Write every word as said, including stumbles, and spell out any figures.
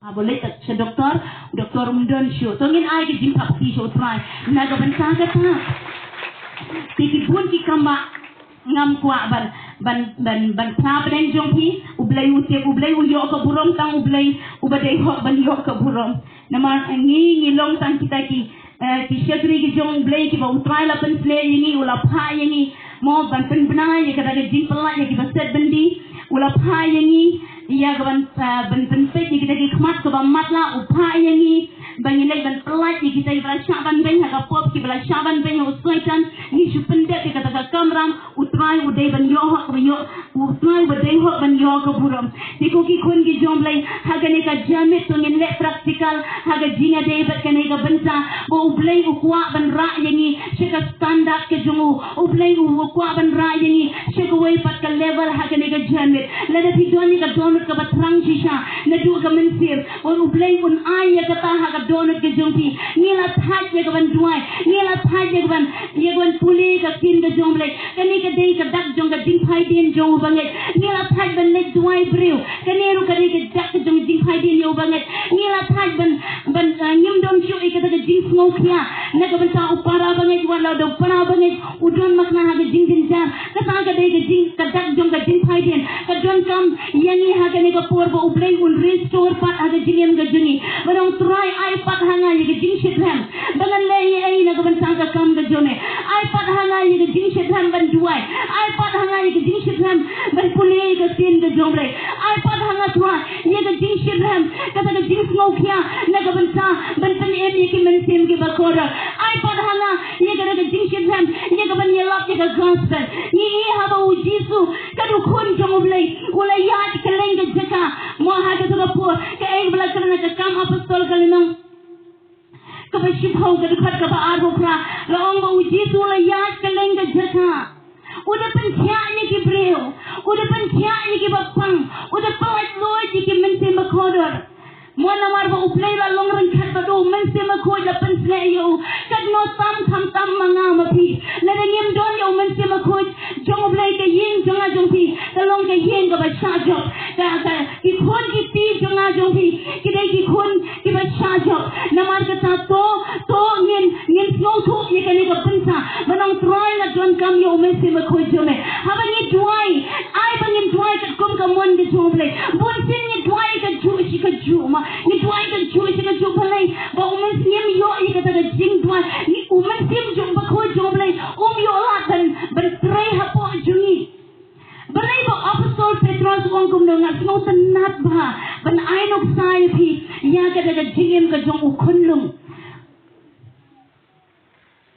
Haba leit sha doktor, doktor um don shuh. To ngin ai ka jingpyrkhat sha U Trai na ka bynta kata. Te ki bun ki kam ba ngam kwah ban, ban, ban, ban phla pdeng jong phi. U Blei u tip, U Blei u ïoh ka burom, tang U Blei uba dei hok ban ïoh ka burom. Namar ngi, ngi long tang kita ki, eh, ki shakri ki jong U Blei kiba U Trai la pynshlur ïa ngi, u la phah ïa ngi mo ban pynbna ïa kata ka jingpyllait ïa kiba set byndi, u la phah ïa ngi ïa ka ban, eh, ban pynpeit ïa kita ki khmat kaba matlah, u phah ïa ngi ba ngin leit ban pyllait ïa kita kiba la shah ban beiñ ha ka pop, kiba la shah ban beiñ ha u Soitan. Ngi shu pyndep ïa kata ka kamram. U Trai u dei ban ïoh hok, ban ïoh, U Trai uba dei hok ban ïoh ka burom. Te ko ki khun ki jong U Blei, ha kane ka janmiet to ngin leh practical ha ka jingïadei bad kane ka bynta ba U Blei u kwah ban rah ïa ngi sha ka standard ka jong u. U Blei u kwah ban rah ïa ngi sha kawei pat ka level ha kane ka janmiet. Lada phi don ïa ka dohnud kaba thrang shisha naduh ka mynsiem, U Blei un ai ïa kata ha ka dohnud ka jong phi. Ngi la thait ïa ka ban duwai, ngi la thait ïa ka ban, ïa ka ban pule ka ktien ka jong U Blei. Kane ka dei ka dak jong ka jingphaidien jong u bangeit. Ngi la thait ban leit duwai briew, kane ruh ka dei ka dak ka jong ka jingphaidien ïa u bangeit. Ngi la thait ban, ban, eh, ngim don shuh ïa kata ka jingsngewkhia na ka bynta u para bangeit, wat la u dei u para bangeit u don makna ha ka jingjynjar. Kata ka dei ka jing, ka dak jong ka jingphaidien. Ka donkam ïa ngi ha kane ka por ba U Blei un restore pat ha ka jingim ka jong ngi. Ba ong Trai, ai pat ha nga ïa ka jingshitrhem ba ngan leh ei ei na ka bynta ka kam ka jong me. Ai pat ha nga ïa ka jingshitrhem ban duwai. Ai pat ha nga ïa ka jingshitrhem ban pule ïa ka ktien ka jong U Blei. Ai pat ha nga Trai ïa ka jingshitrhem, kata ka jingsngewkhia na ka bynta ban pynim ïa ki mynsiem kiba kordor. Ai pat ha nga ïa kata ka jingshitrhem ïa ka ban ïalap ïa ka gospel. Ngi i haba U Jisu, ka dei u khun jong U Blei, u la ïaid kylleng ka jaka. Mo ha kata ka por, kaei kaba la kren ha ka Kam Apostol ka lynnong kaba shiphew, ka dkhot kaba arphew phra, la ong ba U Jisu u la ïaid kylleng ka jaka. U da pynthiah ïa ki briew, u da pynthiah ïa kiba pang, u da pyllait luid ïa ki mynsiem ba kordor. Mo namar ba U Blei la long ryngkat bad u, Mynsiem Bakhuid la pynsngew ïa u. Katno tam, khamtam ma nga ma phi. Lada ngim don ïa u Mynsiem Bakhuid jong U Blei, ka ïing jong nga jong phi ka long ka ïing kaba shah jop. Ka, ka, ki khun ki kti jong nga jong phi ki dei ki khun kiba shah jop. Namar kata to, to ngin, ngin sngewthuh ïa kane ka bynta. Ba ong Trai, nga donkam ïa u Mynsiem Bakhuid jong me. Haba ngi duwai, ai ba ngin duwai katkum ka mon ka jong U Blei. Bunsien ngi duwai kajuh shi kajuh ma. Ngi duwai kajuh shi kajuh, balei? Ba u Mynsiem ïoh ïa kata ka jingduwai. Ngi, u Mynsiem jong, Bakhuid jong U Blei um ïoh lad ban, ban trei hapoh jong ngi. Balei ba u Apostol Petros u ong kumno? Nga sngewtynnat bha ban ai nuksa ïa phi ïa kata ka jingim ka jong u khunlung.